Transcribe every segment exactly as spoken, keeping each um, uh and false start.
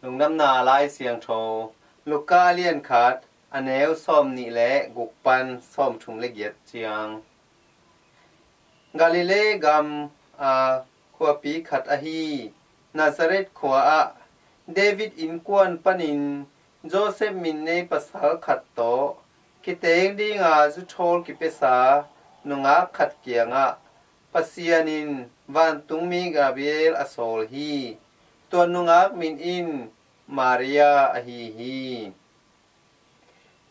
Lungdamna Lai Siangtho, Luka a lian khat, a neu sawm nih le guk pan sawm thum le giat ciang. Galilee gam a khuapi khat ahi Nazareth khua ah David innkuan panin Joseph min nei pasal khat tawh kiteng dinga zuthawl kipiasa nungak khat kiangah Pasian in vantungmi Gabriel a sawl hi. Tua nungak min in Maria ahi hi.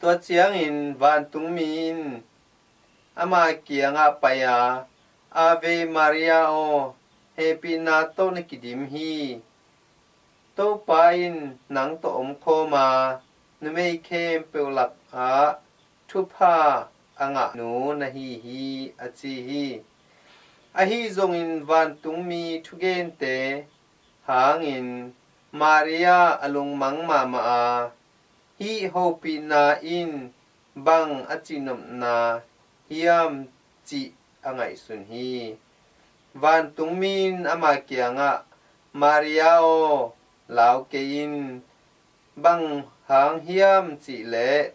Tua ciangin vantungmi in ama kiangah pai-a, Ave Maria aw, hehpihna tawh na kidim hi. Topa in nang tawh omkhawm a, numei khempeuh lakah thupha a ngah nu na hi hi, a ci hi. Ahi zongin vantungmi thugente hangin Maria a lungmang mahmah a, hih hopihna in bang a cihnopna hiam cih a ngaihsun hi. Vantungmi in ama kiangah, Maria aw, lau kei in, bang hang hiam cihleh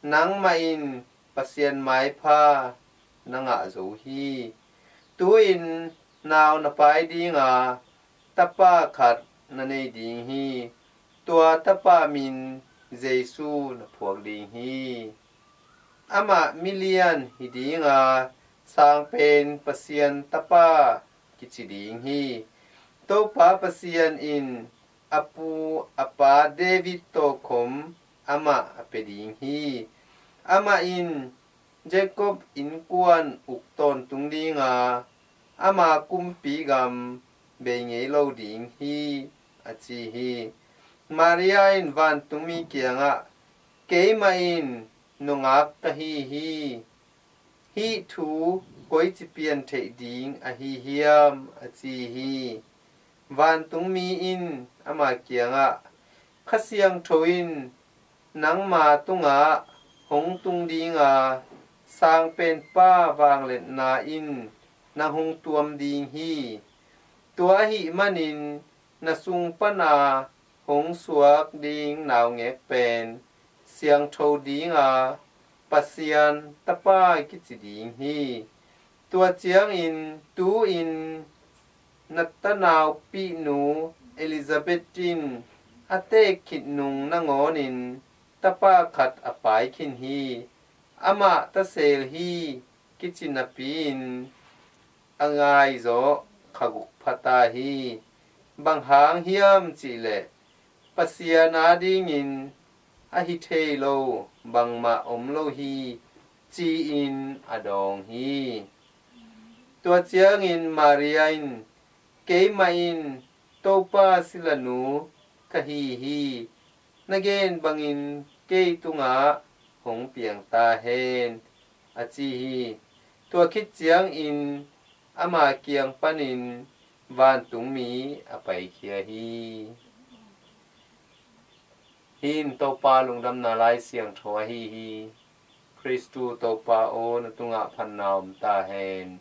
nangmah in Pasian maipha na ngah zo hi. Tu-in nau na pai dinga tapa khat na nei ding hi. Tua tapa min Jesu na phuak ding hi. Amah milian hi dinga, Sangpen Pasian Tapa kici ding hi. Topa Pasian in a pu a pa David tawhkhom amah a pia ding hi. Amah in Jacob innkuan uk tawntung dinga, ama kumpi gam bei ngei lo ding hi, a ci hi. Maria in vantungmi kiangah, Keimah in nungak ka hi hi. Hih thu koici pian theih ding ahi hiam, a ci hi. Vantungmi in ama kiangah, Kha Siangtho in nangma tungah hong tung dinga, Sangpenpa vangliatna in nang hong tuam ding hi. Tua ahih manin na sung pana hong suak ding naungek pen siangtho dinga, Pasian Tapa kici ding hi. Tua ciangin tu-in na tanaupi nu Elizabeth in a teek khit nung nangawnin tapa khat a pai khin hi. Amah tasel hi kici napi-in a ngai zawh kha guk pha ta hi. Bang hang hiam cihleh Pasian adingin a hi thei lo bangmah om lo hi, ci-in a dawng hi. Tua ciangin Maria in, Keimah in Topa silanu ka hi hi. Na gen bangin kei tungah hong piang ta hen, a ci hi. Tua khit ciangin ama kiang panin vantungmi a paikhia hi. Hih in Topa lungdamna Lai Siangtho ahi hi. Khristu Topa aw, na tungah phatna om ta hen.